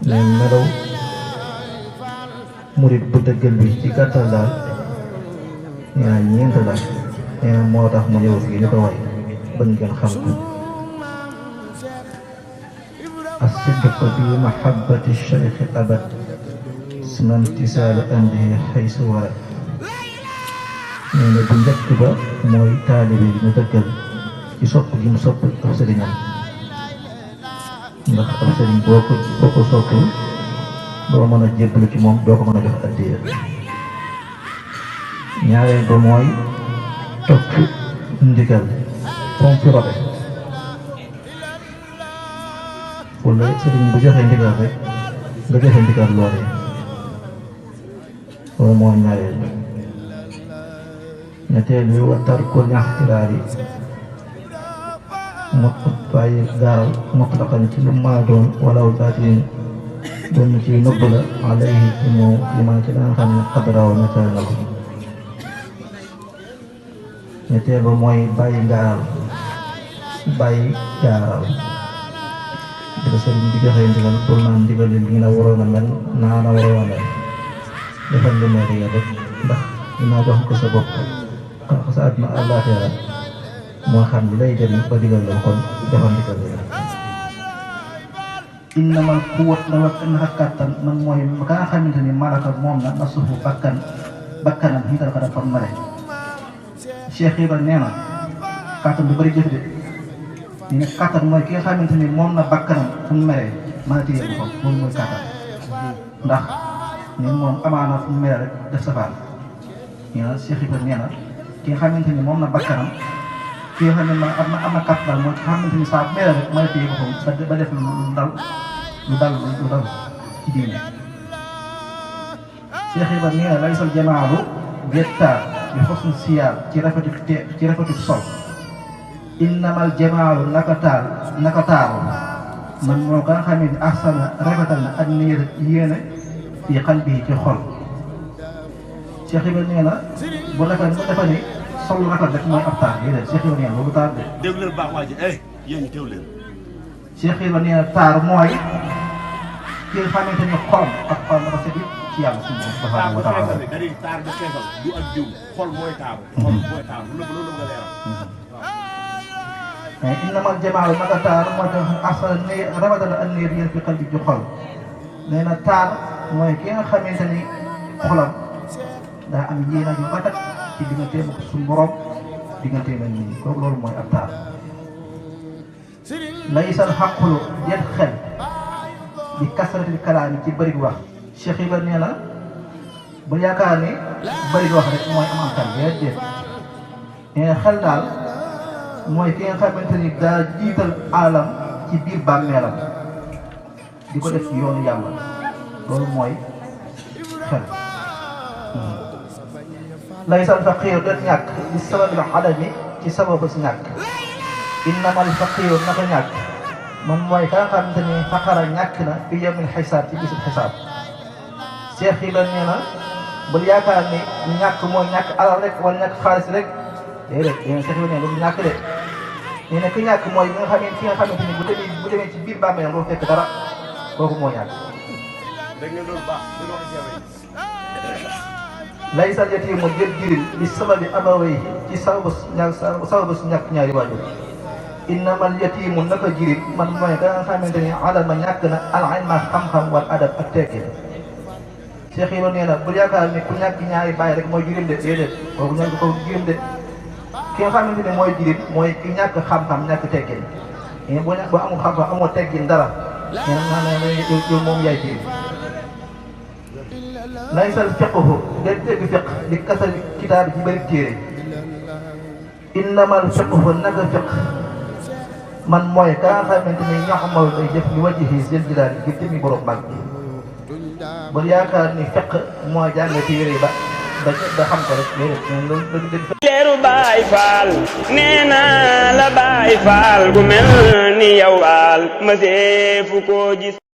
mais melaw murit bu dëggal bi ci gàttal daal nee na ñeent la nee na moo tax mu ñëw fii ñu ko way bañ gën xam ko الصدق في محبة الشيخ أبد اسم امتثال أمره حيث ورد nee na bu njëkk ba mooy taalibe bi ñu dëggal ci sopp gi mu sopp ab sëriñam ndax ab sëriñ boo ko soppul doo mën a jébbalu ci moom doo ko mën a jox addiya ñaareel ba mooy topp ndigal fom fi robe wala sëriñ bu joxe ndigal rek nga joxe ndigal loolee loolu mooy ñaareel bi ñetteel bi wa tarkul ixtiraari mot bàyyi gaaral mutlaqan ci lu maa doon walaw baatin doon ci nëbb la alayhi ci moom li ma ci daan xam ne xadraw netal na ko ñetteel ba mooy bàyyi gaaral dëgg sëriñ bi joxe ndigal pour naan ndigal li na waroon a mel naa na waroon a mel defal lu neex ya rek ndax dinaa jox ko sa bopp sa àdduna àllaaxira moo xam li lay jëriñ ba digal la kon defal ndigal la innamal quwwat la wax naka kàttan man mooy ka nga xamante ni malaka moom na na suufu bakkanam xiital ko dafa mare Cheikh Ibra nee na kàttan du bëri jëf de ñu ne kàttan mooy ki nga xamante ni moom na bakkanam fu mu meree mën a téye bu ko loolu mooy kàttan ndax ni moom amaana fu mu meree rek def safaan ñu ne Cheikh Ibra nee na ki nga xamante ni moom na bakkanam ki nga xam ne am na kàttan daal mooy ki nga xamante ni saa bu meree rek mën a téye boppam ba def lu dal ci diine Cheikh Ibra nee na lay sol jamaalu gettaar bi xosnu siyaar ci rafetu sol innamal jamaalu naka taaru man moo ka nga xamee ni ahsana rafetal na ak niir yéene fii qalbi ci xol Cheikh Ibra nee na bu rafet mu defa ni sol rafet rek mooy ab taar yéen Cheikh Ibra nee na loolu taar de déglu leen baax waa ji yéen teew leen Cheikh Ibra nee na taar mooy ki nga xamante ni xolam ak xolam dafa set ci yàlla suñu subhanahu wa taala taar bu xeesal du ak diw xol mooy taaru xol mooy taaru loolu nga leeral mais innamal jamaalu naka taar mooy que asal ni rafetal ak niir yéen fi qalbi ci xol nee na taar mooy ki nga xamante ni xolam daa am yéena yu rafet ci digganteem ak suñu borom digganteem ak nit ñi kooku loolu mooy ab taar laysal xaqulu yet xel di kasratil kalaami ci bëri wax Cheikh Ibra nee na bu yaakaar ni bëri wax rek mooy am xel déedéet nee na xel daal mooy ki nga xamante ni daa jiital alam ci biir bàmmeelam di ko def ci yoonu yàlla loolu mooy xel laysal faqiir det ñàkk li sababil adami ci sababu si ñàkk innamal faqiir naka ñàkk moom mooy ka nga xamante ni faqara ñàkk na fi yawmil xisaab ci bisu xisaab Cheikh Ibra nee na bul yaakaar ni ñàkk mooy ñàkk alal rek wala ñàkk xaalis rek déedéet yéen Cheikh Ibra nee na lu ñàkk de nee na ki ñàkk mooy ki nga xamante ni bu demee ci biir bàmmeel doo fekk dara kooku moo ñàkk. dégg nga loolu baax di wax laysal yatiimu jël jirim bi sababi abawayhi ci sababu ñàkk ñaari waajur innamal yatiimu naka jirim man mooy ka nga xamante ni alama ñàkk na al ilma xam-xam wal adab ak teggin Cheikh Ibra nee na bul yaakaar ni ku ñàkk ñaari bàyyi rek mooy jirim de déedéet kooku ñàkk ko jirim de ki nga xamante ni mooy jirim mooy ki ñàkk xam-xam ñàkk teggin mais boo amul xam-xam amoo teggin dara nee na yow moom yaay jirim laysal fiqhu day dégg fiq di kasal kitaab ci bëri téere innamal fiqhu naka fiq man mooy ka nga xamante ni ñaxamal day jëf li wajhi seen jilaani ngir jëmi borom mag bi ba yaakaar ni fiq moo jàng téere ba xam ko rek leeru Baay Faal nee naa la Baay Faal gu mel ni yow waal ma seefu ko gis